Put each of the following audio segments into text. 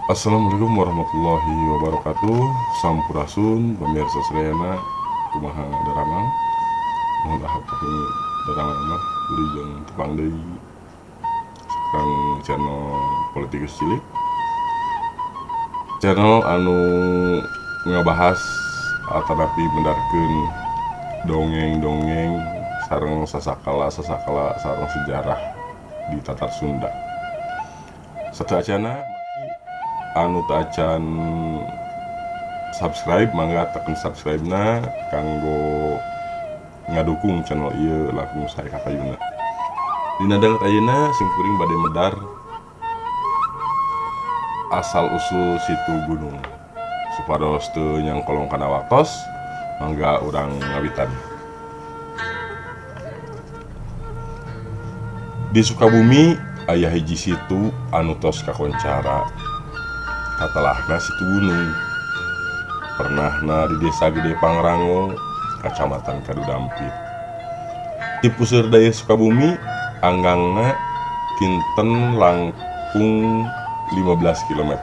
Assalamualaikum warahmatullahi wabarakatuh. Sampurasun pemirsa sadayana, kumaha daramang? Mohon ahap kami daramang mah wilujeng tepang deui sareng channel Politikus Cilik. Channel anu ngabahas atanapi mendarkeun dongeng-dongeng sareng sasakala-sasakala sareng sejarah di Tatar Sunda. Sateuacana anu teu acan subscribe, mangga tekan subscribe na kanggo ngadukung channel ieu langkung sae kapayuna. Dina danget ayeuna simkuring bade medar asal usul Situ Gunung. Supados teu nyangkolong kana waktos, mangga urang ngawitan. Di Sukabumi aya hiji situ anu tos kakoncara. Katelahna Situ Gunung. Pernahna di Desa Gede Pangrango, Kacamatan Kadudampit. Ti puseur daya Sukabumi anggangna kinten langkung 15 km.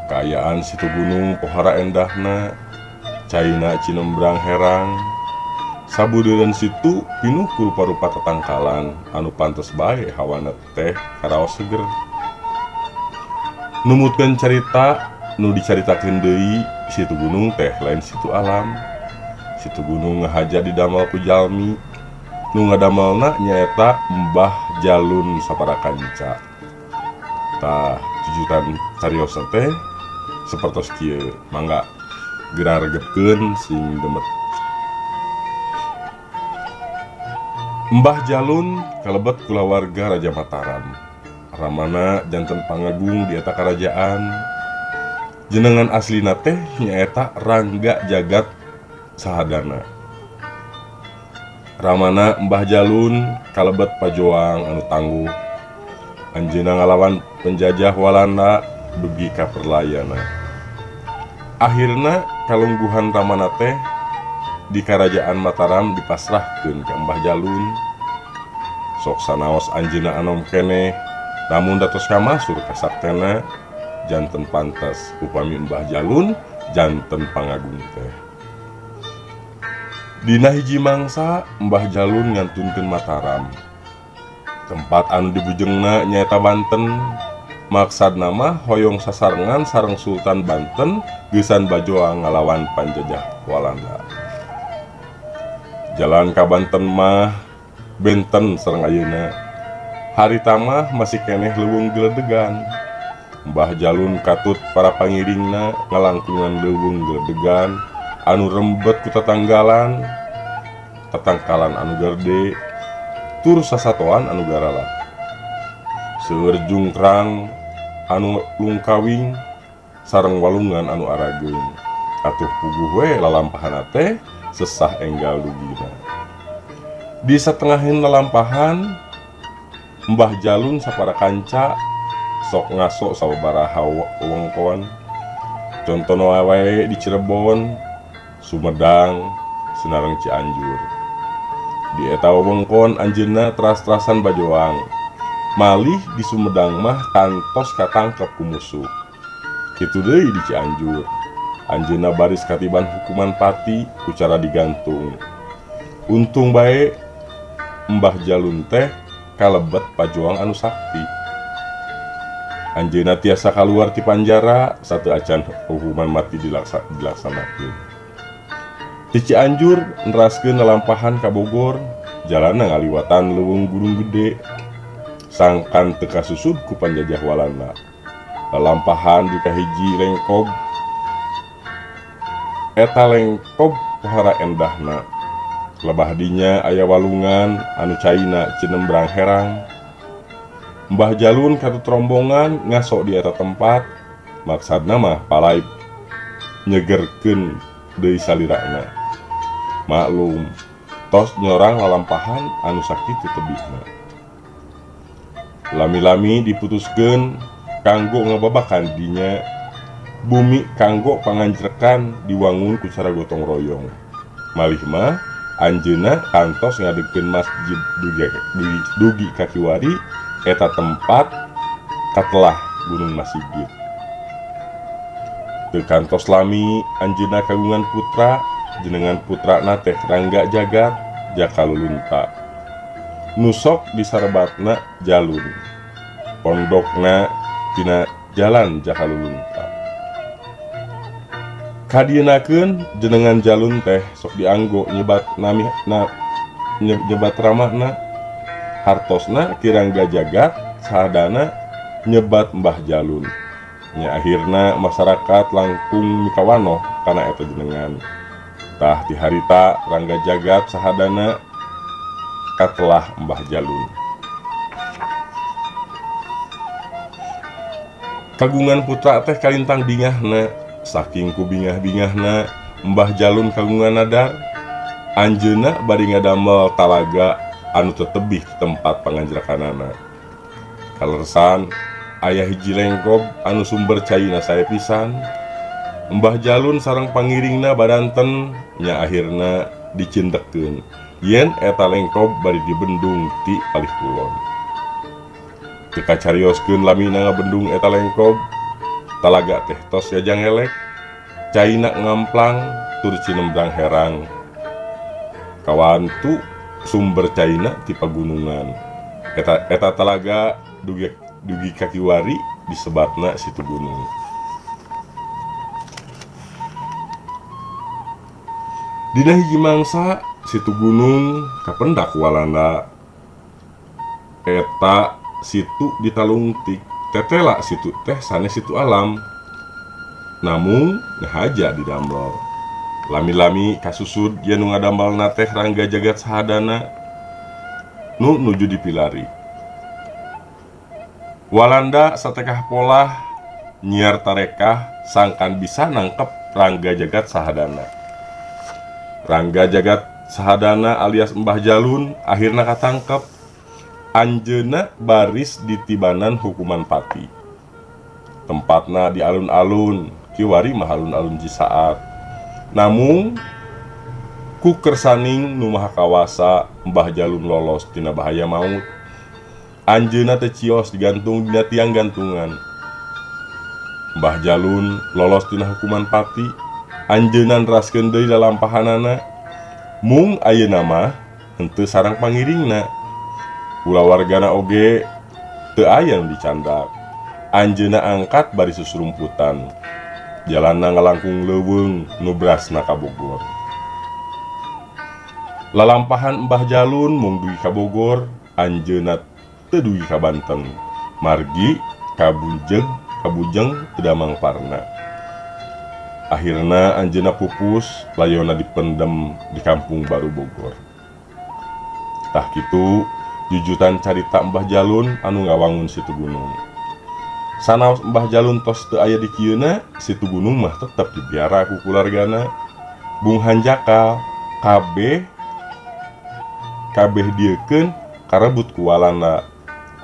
Kaayaan Situ Gunung pohara endahna, caina cinembrang herang. Sabudeureun situ pinuh ku rupa-rupa tatangkalan anu pantes bae hawana teh karaos seger. Numutkeun carita nu dicaritakeun deui, Situ Gunung teh lain situ alam. Situ Gunung ngahaja didamel ku jalmi. Nu ngadamelna nyaeta Mbah Jalun Saparakanca. Tah, jujutan cariosna teh sapertos kieu, mangga geura regepkeun sing demet. Mbah Jalun kalebet kulawarga Raja Mataram. Ramana janten pangagung di eta karajaan. Jenengan aslina teh nyaeta Rangga Jagat Sahadana. Ramana Mbah Jalun kalebet pajoang anu tangguh. Anjeunna ngalawan penjajah Walanda dugi ka perlayana. Akhirna kalungguhan Ramana teh di Karajaan Mataram dipasrahkeun ka Mbah Jalun. Sok sanaos anjeunna anom keneh, namun datos kamasur kasaktena janten pantas upami Mbah Jalun janten pangagung teh. Dina hiji mangsa Mbah Jalun ngantunkeun Mataram. Tempat anu dibujengna nyaeta Banten. Maksadna mah hoyong sasarengan sareng Sultan Banten geusan bajoang ngalawan panjajah Walanda. Jalan ka Banten mah benten sareng ayeuna. Harita mah masih keneh leuweung geledegan. Mbah Jalun katut para pangiringna ngalangkungan leuweung geledegan anu rembet ku tatanggalan, tatangkalan anu gede, tur sasatoan anu garala. Seueur jungkrang anu lungkawing sareng walungan anu arageung. Atuh puguh we lalampahanna teh sesah enggal dugina. Di satengahin lalampahan Mbah Jalun Saparakanca sok ngaso sababaraha wewengkon. Contohna wae di Cirebon, Sumedang, Sinareng Cianjur. Di eta wewengkon anjeunna teras-terasan bajoang. Malih di Sumedang mah kantos katangkep ku musuh. Kitu deui di Cianjur. Anjeunna baris katiban hukuman pati ku cara digantung. Untung bae Mbah Jalun teh kalebet pajoang anu sakti. Anjeunna tiasa kaluar ti panjara sateuacan hukuman mati dilaksanakeun. Ti Cianjur neraskeun lalampahan ka Bogor, jalanna ngaliwatan leuweung Gunung Gede. Sangkan teu kasusud ku panjajah Walanda. Lalampahan di kahiji lengkob. Eta lengkob pohara endahna. Lebah dinya aya walungan anu caina cinembrang herang. Mbah Jalun katut rombongan ngaso di eta tempat. Maksadna mah palai nyegerkeun deui salirana. Maklum, tos nyorang lalampahan anu sakitu tebihna. Lami-lami diputuskeun kanggo ngababakan dinya bumi kanggo panganjrekan diwangun ku cara gotong royong. Malih mah anjeunna kantos ngadegkeun masjid dugi ka kiwari eta tempat katelah Gunung Masigit. Teu kantos lami anjeunna kagungan putra, jenengan putrana teh Rangga Jagat Jaka Lulunta. Nu sok disarebatna Jalun. Pondokna tina Jalan Jaka Lulunta. Kadienakeun jenengan Jalun teh sok dianggo nyebat nami na nyebat ramana. Hartosna Ki Rangga Jagat sahadana nyebat Mbah Jalun. Nya akhirna masyarakat langkung mikawanoh kana eta jenengan. Tah ti harita Rangga Jagat sahadana katelah Mbah Jalun. Kagungan putra teh kalintang bingahna, saking ku bingah-bingahna Mbah Jalun kagungan nadar. Anjeunna bari ngadamel talaga anu tetebih di tempat panganjrakanana. Kaleresan aya hiji lengkob anu sumber caina sae pisan. Mbah Jalun sareng pangiringna badanten nya akhirna dicindekeun yen eta lengkob bari dibendung ti palih kulon. Teu kacarioskeun lamina ngabendung eta lengkob, talaga teh tos yajangelek, caina ngamplang tur cinembrang herang. Kawantu sumber caina ti pagunungan. Eta talaga dugi ka kiwari disebatna Situ Gunung. Dina hiji mangsa Situ Gunung kapendak Walanda. Eta situ ditalungtik, tetela situ teh sanes situ alam. Namung ngahaja didamel. Lami-lami kasusud yen nu ngadamel teh Rangga Jagat sahadana nu nuju dipilari. Walanda satekah polah nyiar tarekah sangkan bisa nangkep Rangga Jagat sahadana. Rangga Jagat sahadana alias Mbah Jalun akhirna katangkep. Anjeunna baris ditibanan hukuman pati. Tempatna di alun-alun, kiwari mah alun-alun Cisaat. Namung ku kersaning nu maha kawasa Mbah Jalun lolos tina bahaya maut. Anjeunna teh cios digantung dina tiang gantungan. Mbah Jalun lolos tina hukuman pati. Anjeunna neraskeun deui lalampahanana. Mung ayeuna mah henteu sareng pangiringna. Kulawargana oge teu aya nu dicandak. Anjeunna angkat bari susurumputan. Jalanna ngalangkung leuweung nu brasna ka Bogor. Lalampahan Mbah Jalun mung dugi ka Bogor, anjeunna teu dugi ka Banten. Margi kabujeng teu damang parna. Akhirna anjeunna pupus, layona dipendem di Kampung Baru Bogor. Tah kitu jujutan carita Mbah Jalun anu ngawangun Situ Gunung. Sanaos Mbah Jalun tos teu aya di kieuna, Situ Gunung mah tetep dipiara ku kulawargana. Bung Hanjakal kabeh dieukeun karebut ku Walanda.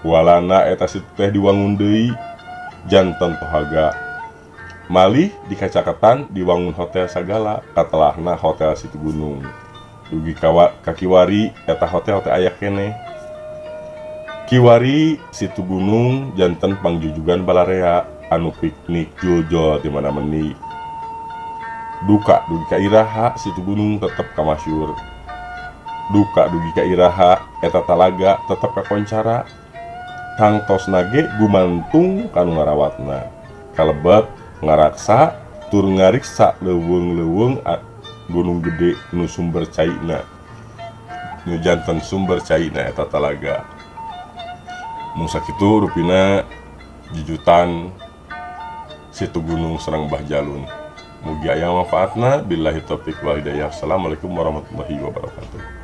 Ku Walanda eta situ teh diwangun deui janten tohaga. Malih di kacaketan diwangun hotel sagala, katelahna Hotel Situ Gunung. Dugi ka kiwari eta hotel teh aya keneh. Kiwari Situ Gunung janten pangjujugan balarea anu piknik juljol di mana meni. Duka dugi ka iraha Situ Gunung tetep kamasyur. Duka dugi ka iraha eta talaga tetep kakoncara. Tangtosna ge gumantung kanu ngarawatna. Kalebet ngaraksa tur ngariksa leuweung-leuweung Gunung Gede nu sumber caina. Nu janten sumber caina eta talaga. Mung sakitu rupina jujutan Situ Gunung sareng Mbah Jalun. Mugi aya manfaatna. Billahi taufik wal hidayah. Assalamualaikum warahmatullahi wabarakatuh.